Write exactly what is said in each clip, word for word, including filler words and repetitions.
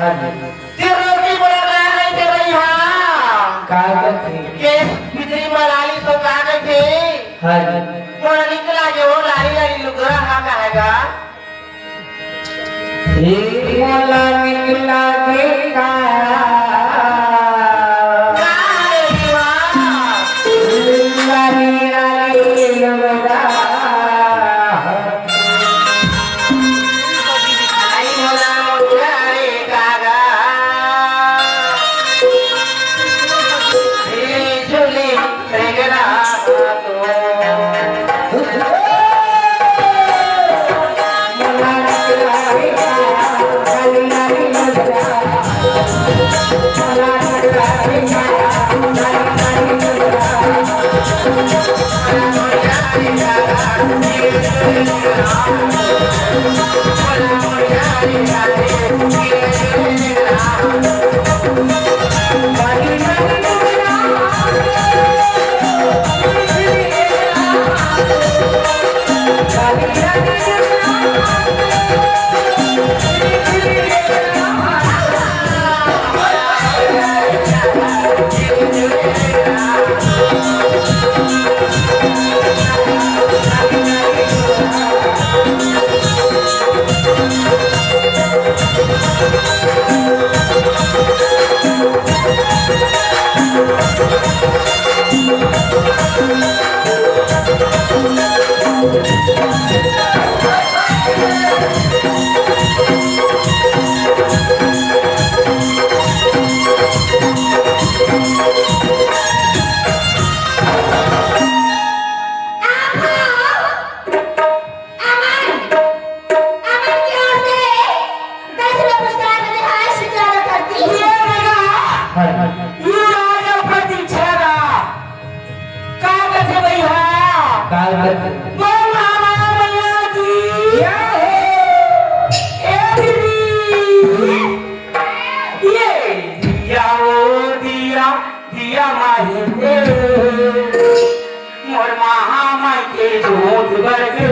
हाँ जी। तेरे रोटी बना रहा नहीं तेरा यहाँ। का करथे? केस बिजली मलाली तो का करथे? हाँ जी। मोला निकला के वो लाली लाली लुगरा हा कहेगा। ए मोला निकला के का? का रे दीवा? लाली लाली लुगरा। अमन, अमन की ओर से दस रुपये पुरस्कार मिले हैं, आशीर्वाद करती। ये लगा, ये राजा प्रतीक्षा का। का कथे भैया? का कथे? बोल मामा मैया की। जय हो। ए दीदी। ये दिया वो दिया, दिया माही तेरे। मोर महामाई के जोत बर के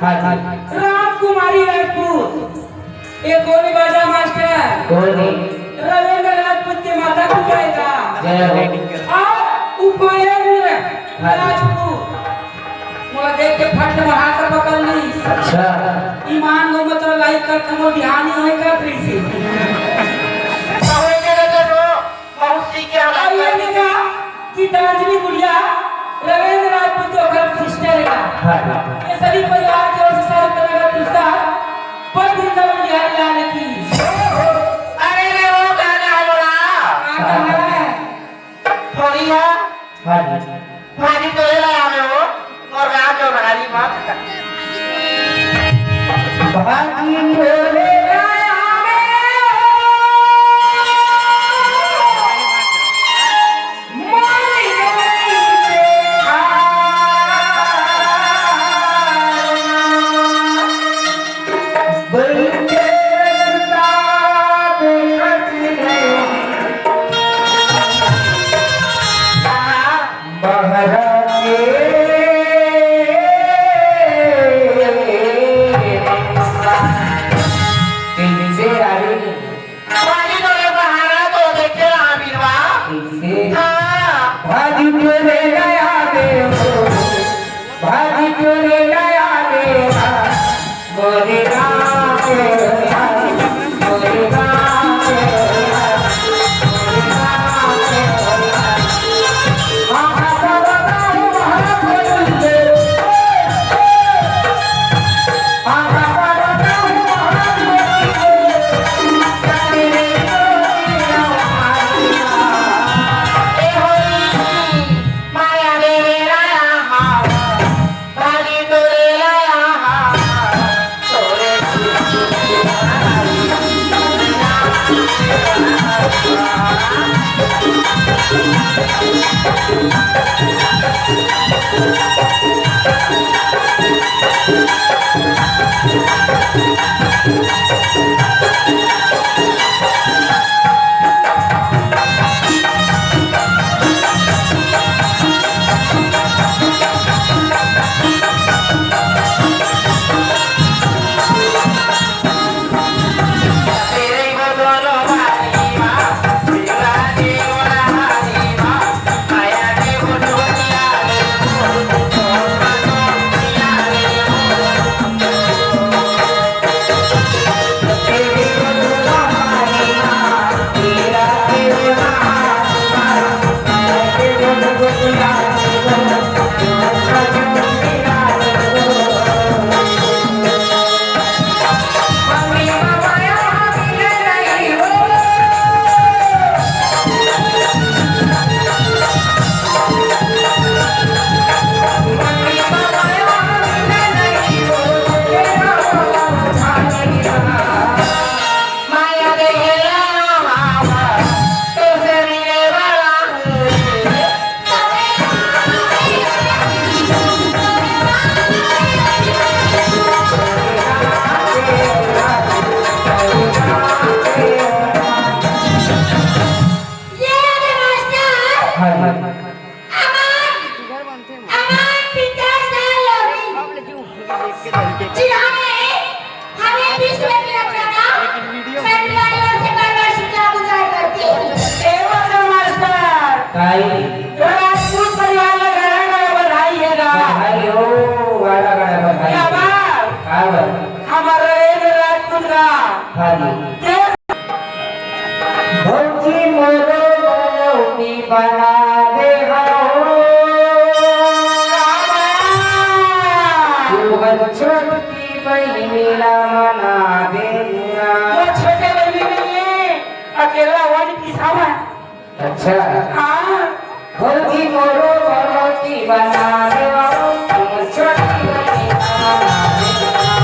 हाँ जी। राजकुमारी राजपूत, ये कोनी बाजा मास्टर। कोनी। रविंद्र राजपूत के माता पिता हे का? जय हो। और उपयंग हाँ जी। राजपूत, मोला देख के फट में हाथ पकड़ ली। अच्छा। ईमान हो, मतलब लाइक कर, कमो बिहानी होए का फिर से। बहुत सीख के हम और ये देखा, गीतांजलि गुड़िया, रविंद्र राजपूत के ओकर सिस्टर हे का? हाँ। ये सभी परिवार के ओर से सारे तरह का पुरस्कार पर वृंदावन बिहारी लाल की। अरे रे, वो गाना है बोला। का गाना है? थोड़ी है। हाँ जी। भाजी तोरे ला आवे हो, मोर राज और रानी बात। भाजी तोरे ला आवे हो, मोर रानी से बन के रस्ता देखत नहीं। बहरा के कैसे आई? भाजी तोरे बहरा तो देखे आमिरवा। कैसे? हाँ। भाजी तोरे नया देव, भाजी तोरे नया देव। ये रे मास्टर। हाँ, हाँ। अमन, अमन पिता साल लोरी। जी हाँ, मैं हमें बीस रुपए की रखना था। फैमिली वाली ओर से बार-बार शुक्रिया गुजार करती हूँ। ए वाला मास्टर। काई? राजपूत परिवार ला गाड़ा गाड़ा बधाई हे गा। बधाई हो, गाड़ा गाड़ा बधाई। का बात? का बात? हमारा रविंद्र राजपूत का। हाँ जी। देश भौजी मोरो बनौती बना दे हो। तू हर छोटकी बहिनी ला मना दे ना। वो छोटे बहिनी नहीं, अकेला वन पिसावा। अच्छा। हाँ। भौजी मोरो बनौती बना दे हो। तू छोटकी बहिनी ला मना दे ना।